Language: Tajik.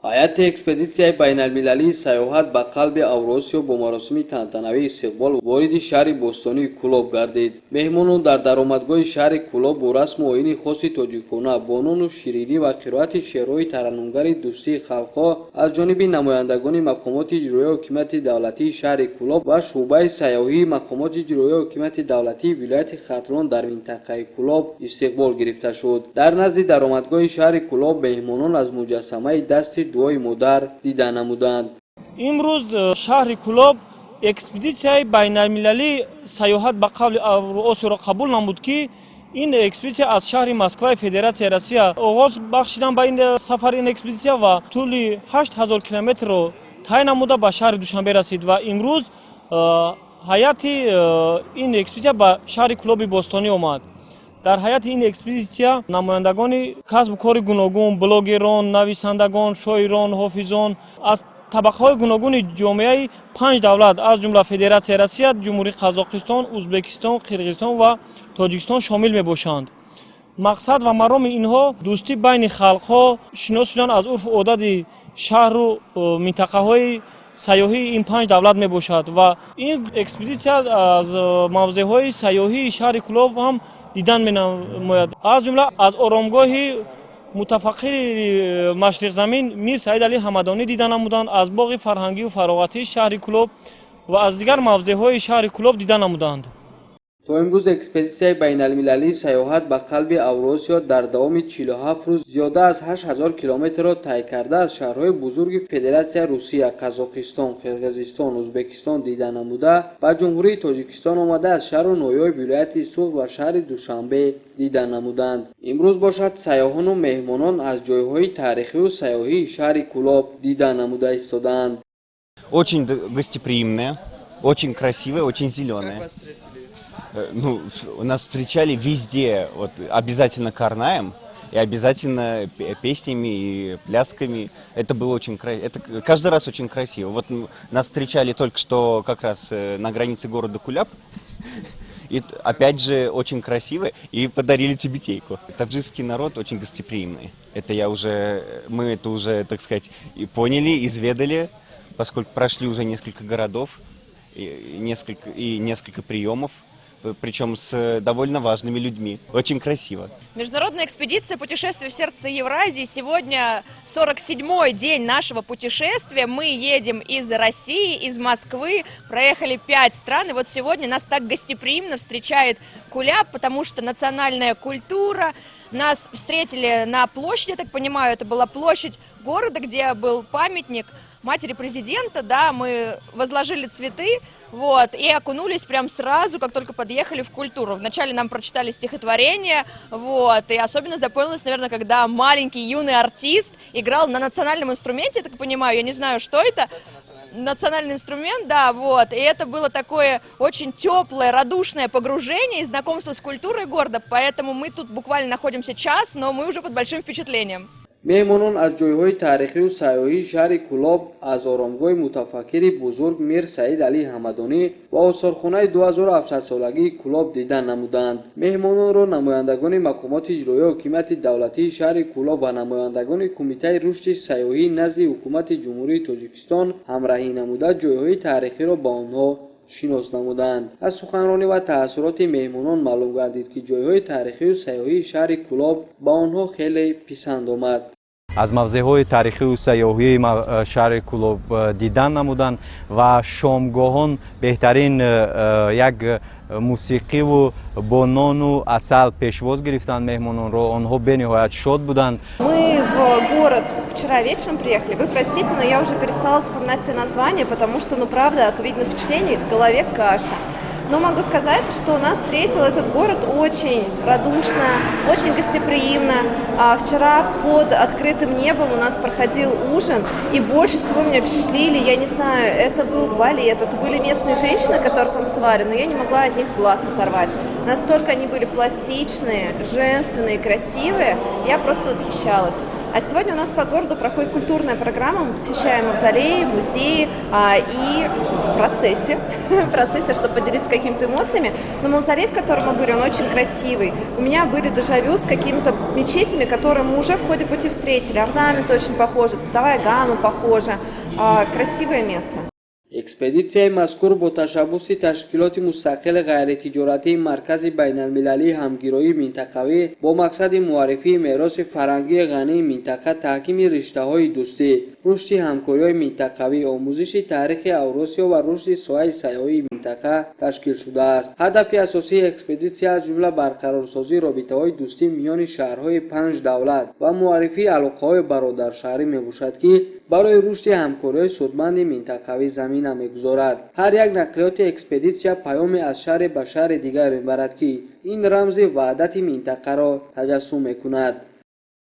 Ҳайати экспедитсияи байналмилалии сайёҳат ба қалби Авросиё бо маросими тантанавии истиқбол вориди шаҳри бостонии Кӯлоб гардид. Меҳмонон дар даромадгоҳи шаҳри Кӯлоб бо расму оини хоси тоҷикона, бо нону ширинӣ ва қироати шеърҳои тараннумгари дӯстии халқҳо аз ҷониби намояндагони мақомоти иҷроияи ҳокимияти давлатии шаҳри Кӯлоб ва шӯъбаи сайёҳии мақомоти иҷроияи ҳокимияти давлатии вилояти Хатлон дар минтақаи Кӯлоб истиқбол гирифта шуд. Дар назди даромадгоҳи шаҳри Кӯлоб меҳмонон аз муҷассамаи дасти дуои модар дида намуданд. Имрӯз шаҳри Кӯлоб экспедитсияи байналмилалии сайёҳат ба қалби Авруосиёро қабул намуд, ки ин экспедитсия аз шаҳри Москваи Федератсияи Россия оғоз бахшидан ба ин сафари ин экспедитсия ва тӯли 8000 километрро тай намуда, ба шаҳри Душанбе расид ва имрӯз ҳайати ин экспедитсия ба шаҳри Кӯлоби бостонӣ омад. Дар ҳайати ин экспедитсия намояндагони касбу кори гуногун, блогерон, нависандагон, шоирон, ҳофизон аз табақаҳои гуногуни ҷомеаи панҷ давлат, аз ҷумла Федератсияи Россия, Ҷумҳурии Қазоқистон, Узбекистон, Қирғизистон ва Тоҷикистон шомил мебошанд. Мақсад ва мароми инҳо дӯстӣ байни халқҳо, шинос шудан аз урфу одати шаҳру минтақаҳои сайёҳии ин панҷ давлат мебошад. Ва ин экспедитсия аз мавзеъҳои сайёҳии шаҳри Кӯлоб ҳам дидан менамояд, аз ҷумла аз оромгоҳи мутафаккири машриқзамин Мир Саид Али Ҳамадонӣ дида намуданд, аз боғи фарҳангию фароғатии шаҳри Кӯлоб ва аз дигар мавзеъҳои шаҳри Кӯлоб дида намуданд. То имрӯз экспедитсияи байналмилалии сайёҳат ба қалби Авросиё дар давоми 47 рӯз зиёда аз 8000 километрро тай карда, аз шаҳрҳои бузурги Федератсияи Русия, Қазоқистон, Қирғизистон, Узбекистон дида намуда, ба Ҷумҳурии Тоҷикистон омада, аз шаҳру ноҳияҳои вилояти Суғд ва шаҳри Душанбе дида намуданд. Имрӯз бошад, сайёҳону меҳмонон аз ҷойҳои таърихию сайёҳии шаҳри Кӯлоб дида намуда истодаанд. Очень гостеприимная, очень красивая, очень зеленая. Ну, нас встречали везде, вот, обязательно карнаем и обязательно песнями и плясками. Это было очень красиво. Это каждый раз очень красиво. Вот нас встречали только что как раз на границе города Куляб. И опять же очень красиво, и подарили тюбетейку. Таджикский народ очень гостеприимный. Это я уже, мы это уже, так сказать, и поняли, изведали, поскольку прошли уже несколько городов и несколько приемов, причем с довольно важными людьми. Очень красиво. Международная экспедиция «Путешествие в сердце Евразии». Сегодня 47-й день нашего путешествия. Мы едем из России, из Москвы, проехали пять стран. И вот сегодня нас так гостеприимно встречает Куляб, потому что национальная культура. Нас встретили на площади, я так понимаю, это была площадь города, где был памятник матери президента, да, мы возложили цветы, вот, и окунулись прям сразу, как только подъехали, в культуру. Вначале нам прочитали стихотворение, вот, и особенно запомнилось, наверное, когда маленький юный артист играл на национальном инструменте, я так понимаю, я не знаю, что это, национальный инструмент, да, вот, и это было такое очень теплое, радушное погружение и знакомство с культурой города, поэтому мы тут буквально находимся час, но мы уже под большим впечатлением. Меҳмонон аз ҷойҳои таърихию сайёҳии шаҳри Кӯлоб, аз оромгоҳи мутафаккири бузург Мир Саид Алӣ Ҳамадонӣ ва осорхонаи 2700-солагии Кӯлоб дидан намуданд. Меҳмононро намояндагони мақомоти иҷроияи ҳокимияти давлатии шаҳри Кӯлоб ва намояндагони Кумитаи рушди сайёҳии назди Ҳукумати Ҷумҳурии Тоҷикистон ҳамраҳӣ намуда, ҷойҳои таърихиро ба онҳо шинос намуданд. Аз суханронӣ ва таассуроти меҳмонон маълум гардид, ки ҷойҳои таърихию сайёҳии шаҳри Кӯлоб ба онҳо хеле писанд омад. Аз мавзеъҳои таърихию сайёҳии шаҳри Кӯлоб дидан намуданд ва шомгоҳон беҳтарин як мусиқиву бо нону асал пешвоз гирифтанд меҳмононро. Онҳо бениҳоят шод буданд. Мы в город вчера вечером приехали. Вы простите, но я уже перестала запоминать все названия, потому что, ну правда, от увиденных впечатлений в голове каша. Но могу сказать, что нас встретил этот город очень радушно, очень гостеприимно. Вчера под открытым небом у нас проходил ужин, и больше всего меня впечатлили, я не знаю, это был балет, это были местные женщины, которые танцевали, но я не могла от них глаз оторвать. Настолько они были пластичные, женственные, красивые, я просто восхищалась. А сегодня у нас по городу проходит культурная программа. Мы посещаем мавзолеи, музеи и в процессе, чтобы поделиться какими-то эмоциями. Но мавзолей, в котором мы были, он очень красивый. У меня были дежавю с какими-то мечетями, которые мы уже в ходе пути встретили. Орнамент очень похож, цветовая гамма похожа. Красивое место. Экспедитсияи мазкур бо ташаббуси ташкилоти мустақили ғайритиҷоратии Маркази байналмилалии ҳамгироии минтақавӣ бо мақсади муаррифии мероси фарҳангии ғании минтақа, таҳкими риштаҳои дӯстӣ, рушди ҳамкориҳои минтақавӣ, омӯзиши таърихи Авросиё ва рушди соҳаи сайёҳии минтақа ташкил шудааст. Ҳадафи асосии экспедитсия, аз ҷумла барқарорсозии робитаҳои дӯстӣ миёни шаҳрҳои панҷ давлат ва муаррифии алоқаҳои бародаршаҳрӣ мебошад, ки барои рушди ҳамкориҳои судманди минтақавӣ замина мегузорад. Ҳар як нақлиёти экспедитсия паёме аз шаҳре ба шаҳри дигар мебарад, ки ин рамзи ваҳдати минтақаро таҷассум мекунад.